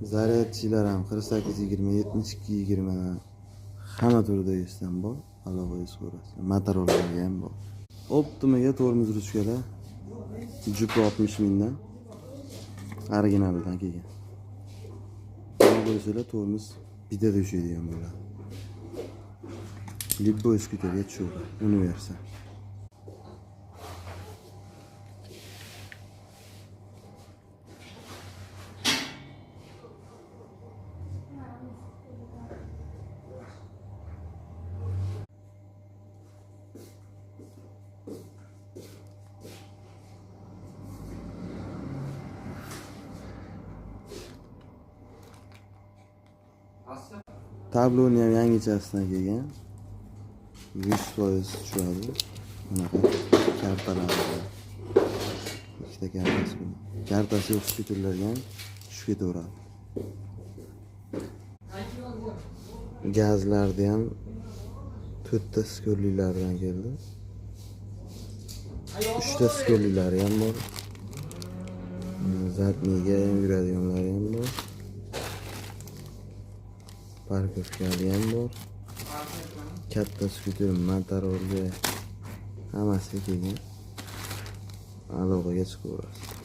Zaryadchilar ham 48 20, 72 20 dan hamma turdagisidan bor. Aloqaga chiqaverasiz. Motorollarga ham bor. Optimiga tormoz ruchkalar jupi 60 mingdan originalidan kelgan. Nima qo'ysalar tormoz bittada ushlaydigan bo'ladi. Любой skuterga tushaveradi, universal. Tabloni ham yangichasidan kelgan. 100% tushadi. Bunaqa kartalari bor. Ikkita kartasi bor. Kartasi yo'q skuterlarga ham tushib ketaveradi. Gazlarni ham to'rtta skorlilardan keldi. Uchta skorlilari ham bor. Задний ga ham yuradiganlari ham bor. Парковка li ham bor. Katta skuter, motorolga hammasi kelgan. Aloqaga chiqaverasiz.